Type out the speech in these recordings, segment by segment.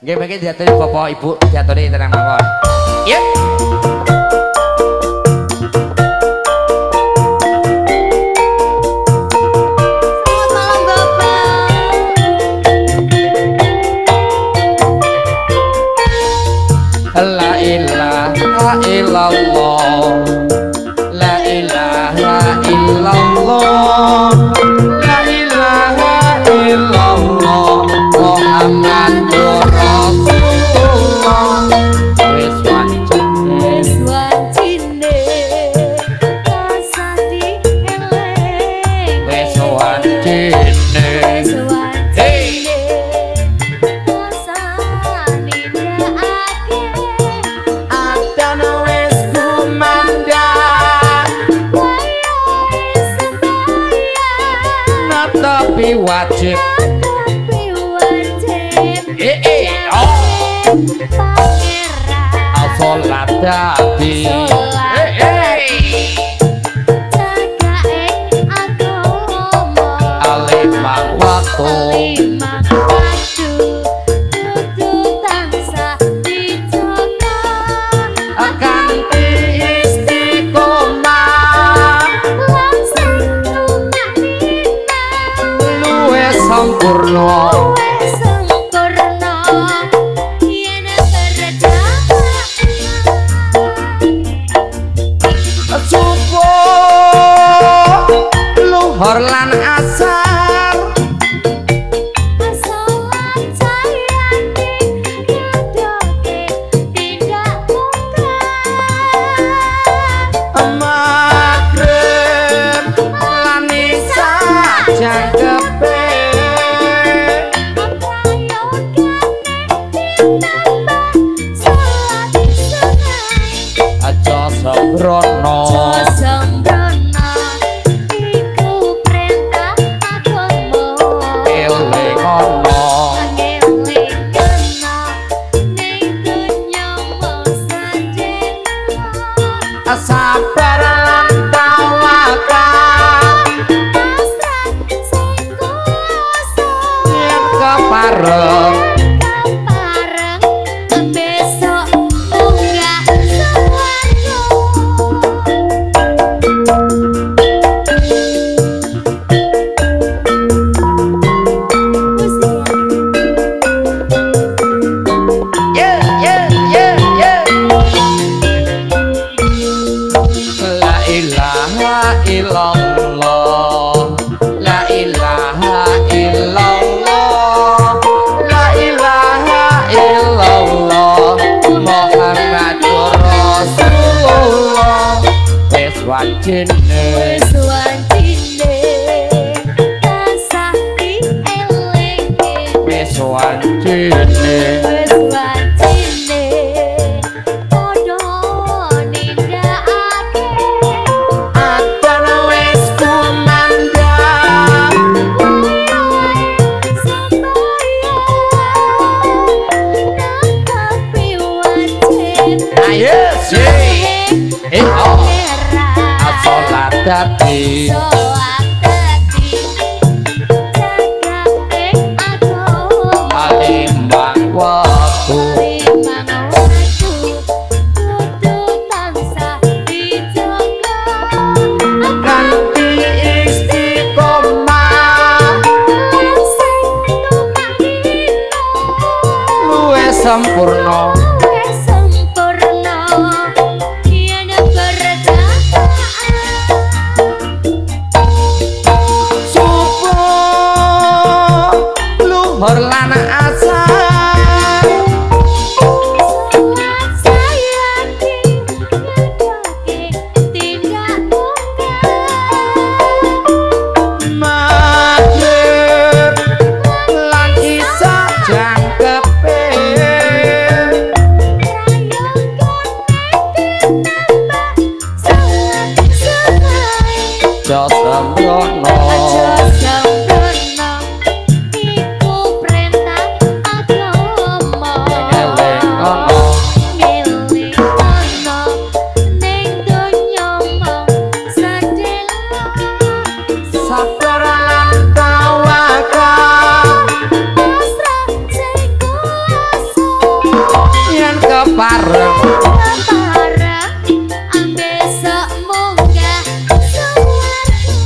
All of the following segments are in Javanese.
Nggih mangke diaturi Bapak Ibu diaturi tenang mawon. Yuk. Selamat malam Bapak. La ilaha illallah. La ilaha illallah. La ilaha illallah. Muhammadur Rasulullah. Wis wancine, wis wancine tansah dieling. Wis wancine, wis wancine tansah nindakake. Adzan wis kumandhang, wayahe sembahyang, netepi wajib. Netepi wajib. Oh. Pangeran salat dadi, salat dadi, cagake agama, limang waktu, limang waktu, kudu tansah dijaga, kanthi istiqomah, lan sing tumakninah, luwih sempurna. Luwih sempurna yen berjamaah. Subuh, luhur lan asar, salat sayane nyadoke tindak mungkar, maghrib lan isya jangkepe, prayogane ditambah salat sunah. Aja sembrono, Aja sembrono iku perintah agama, eling ana, eling ana ning donya sajena, sabar lan tawakal, pasrah sing kuwasa, yen kepareng, kepareng besok munggah swarga. Ye ye ye ye. La ilaha illallah. La ilaha illallah. La ilaha illallah. Muhammadur Rasulullah. Wis wancine, Wis wancine tansah dielingi, wis wancine, wis wancine padha nindakake, adzan wis kumandhang, wayahe sembahyang, netepi wajib. Ayo sih. Oh. Pangeran Salat dadi, salat dadi, cagake agama, limang waktu, limang waktu, kudu tansah dijaga, kanthi istiqomah, lan sing tumakninah, luwih sempurna. Luwih sempurna yen berjamaah. Subuh, luhur lan asar, Salat sayati nyadoke tindak mungkar, maghrib lan isya jangkepe, prayogane ditambah salat sunah. Aja sembrono, Aja sembrono iku perintah agama. Kepareng. Kepareng besok munggah swarga.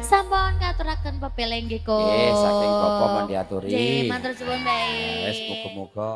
Sampun katuraken pepeleng nggih kok. Nggih, saking Bapak mun diaturi. Nggih, matur suwun bae. Wis muga-muga.